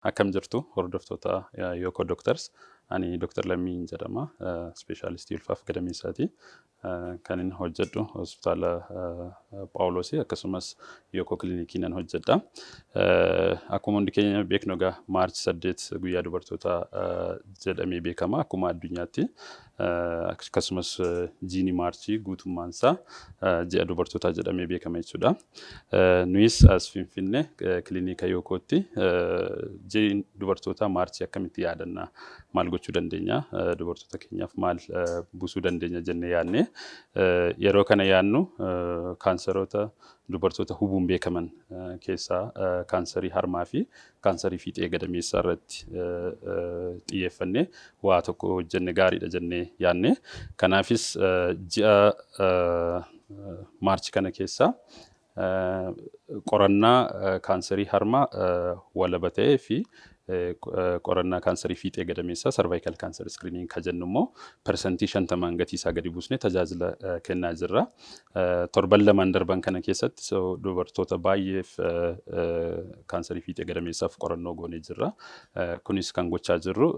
Akkam jirtu, hordoftoota Yookoo Doctors? Ani Dr. Lammiin jedhama. Ispeeshaalistii ulfaaf gadameessaati. Kan inni hojjedhu hospitaala Phaawuloosii, akkasumas Yookoo kilinikii nan hojjedha. Akkuma hundi keenya beeknu egaa, March 8 guyyaa dubartootaa jedhamee beekama akkuma addunyaatti. Akkasumas jiini Maarchii guutummaan isaa ji'a dubartootaa jedhamee beekama jechuudha. Nuyis as Finfinnee kilinika Yookootti ji'i dubartootaa Maarchii akkamitti yaadanna, maal gochuu dandeenya, dubartoota keenyaaf maal buusuu dandeenya jennee yaadne. Yeroo kana yaadnu kaansaroota dubartoota hubuun beekaman keessaa kaansarii harmaa fi kaansarii fiixee gadameessaa irratti xiyyeeffannee waa tokko hojjenne gaariidha jennee yaadne. Kanaafis ji'a Maarchi kana keessa qorannaa kaansarii harmaa walaba ta'ee fi qorannaa kaansarii fiixee gadameessaa, cervical cancer screening kan jennu immoo, 50% gatii isaa gadi buusnee tajaajila kennaa jirra. Torban 2n darban kana keessatti dubartoota baay'eef kaansarii fiixee gadameessaaf qorannoo goonee jirra. Kunis kan gochaa jirru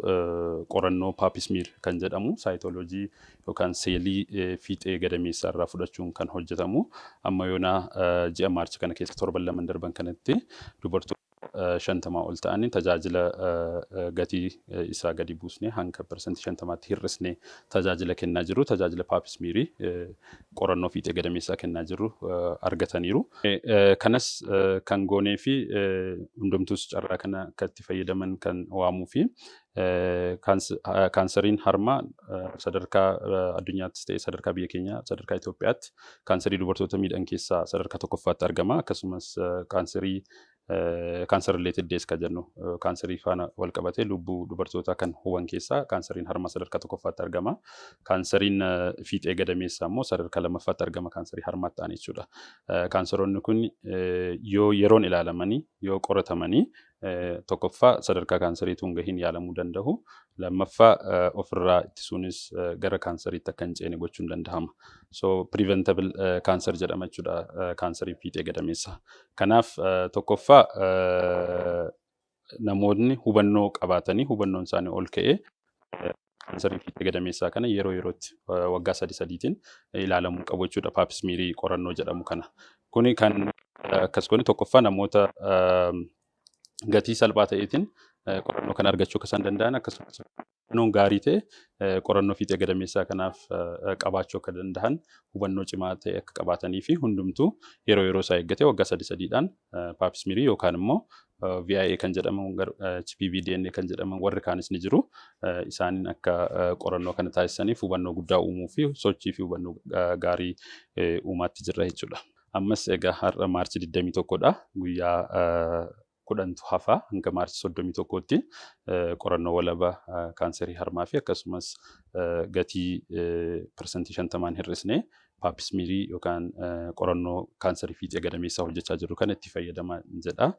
qorannoo pap smear kan jedhamu, cytology yookaan seelii fiixee gadameessaa irraa fudhachuun kan hojjetamu, amma yoonaa ji'a Maarchi kana keessa torban 2n darban kanatti dubartoota 50 ol ta'anii tajaajila gatii isaa gadi buusnee hanga 50%tti hir'isnee tajaajila kennaa jiru. Tajaajila pap smearii qorannoo fiixee gadameessaa kennaa jiru argataniiru. Kanas kan goonee fi hundumtuus carraa kana akka itti fayyadaman kan waamuu fi kaansariin harmaa sadarkaa addunyaattis ta'e sadarkaa biyya keenyaa, sadarkaa Itoophiyaatti kaansarii dubartoota miidhan keessaa sadarkaa tokkoffaatti argama. Akkasumas kaansarii cancer related deaths kan jennu, kaansarii faana wal qabatee lubbuu dubartootaa kan huban keessaa kaansariin harmaa sadarkaa tokkoffaatti argama. Kaansariin fiixee gadameessaa immoo sadarkaa lammaffaatti argama kaansarii harmaatti ta'an jechuudha. Kaansaroonni kun yoo yeroon ilaalamanii, yoo qoratamanii, tokkoffaa sadarkaa kaansariitu hin gahiin yaalamuu danda'u. Lammaffaa ofirraa ittisuunis gara kaansariitti akka hin ceene gochuun danda'ama. So preventable cancer jedhama jechuudha kaansariin fiixee gadameessaa. Kanaaf tokkoffaa namoonni hubannoo qabaatanii, hubannoon isaanii ol ka'ee, kaansarii fiixee gadameessaa kana yeroo yerootti waggaa sadi sadiitiin ilaalamuu qabu jechuudha, pap smearii qorannoo jedhamu kana. Kuni kan akkas godhe tokkoffaa namoota gatii salphaa ta'eetiin qorannoo kana argachuu akka isaan danda'an, akkasumas hubannoon gaarii ta'e qorannoo fiixee gadameessaa kanaaf qabaachuu akka danda'an, hubannoo cimaa ta'e akka qabaatanii fi hundumtuu yeroo yeroo isaa eeggatee waggaa sadi sadiidhaan pap smearii yookaan immoo VIA kan jedhamu, HPV DNA kan jedhaman warri kaanis ni jiru. Isaaniin akka qorannoo kana taasisaniif hubannoo guddaa uumuu fi sochii fi hubannoo gaarii uumaatti jirra jechuudha. Ammas egaa har'a Maarchi 21dha. Guyyaa 10tu hafa hanga Maarchi 31tti. Qorannoo walaba kaansarii harmaa fi akkasumas gatii 50% hir'isnee pap smearii yookaan qorannoo kaansarii fiixee gadameessaa hojjechaa jirru kana itti fayyadamaa jedha.